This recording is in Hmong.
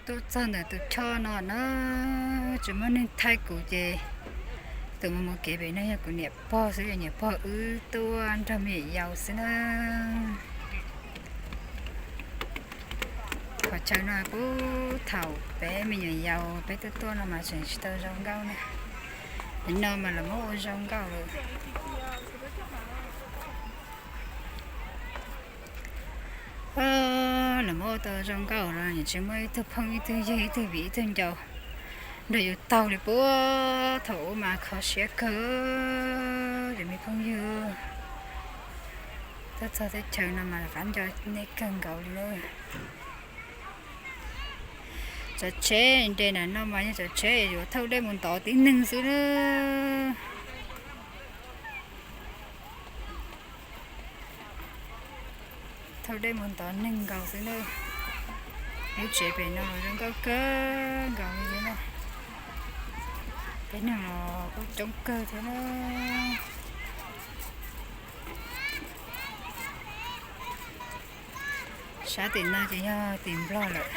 Tuaj txog ntawm tus choj no na, tsis muaj neeg thaij kuv ces tus mus mus kev pem no yog kuv niam pog xwb, niam pog wb tuaj nrog me nyuam yaus xwb na. Qhov chaw no puag thaum peb me nyuam yaus peb tuaj tuaj no mas tseem tsis tau zoo nkauj na. Nim no mas lawv muab ua zoo nkauj lawm. Lawv muab ua tau zoo nkauj los nws tsis muaj ib tug phooj ib tug ywg ib tug viv ib tug ncaus nrog yus taug li puag thaum ub mas kho siab kawg. Cov me phooj ywg, tuaj txog teb chaws no mas qab nco nej kawg nkaus li lawm. Cov tsheb nres nram no mas yog cov tsheb yuav thauj dej mus ntov tib neeg xwb na. Thauj dej mus ntov neeg nkaus xwb na. Lub tsev pem no los zoo nkauj kawg nkaus li na. Peb neeg los kuj coob kawg thiab na. Sab tim no ces yog tim Nplog lawm.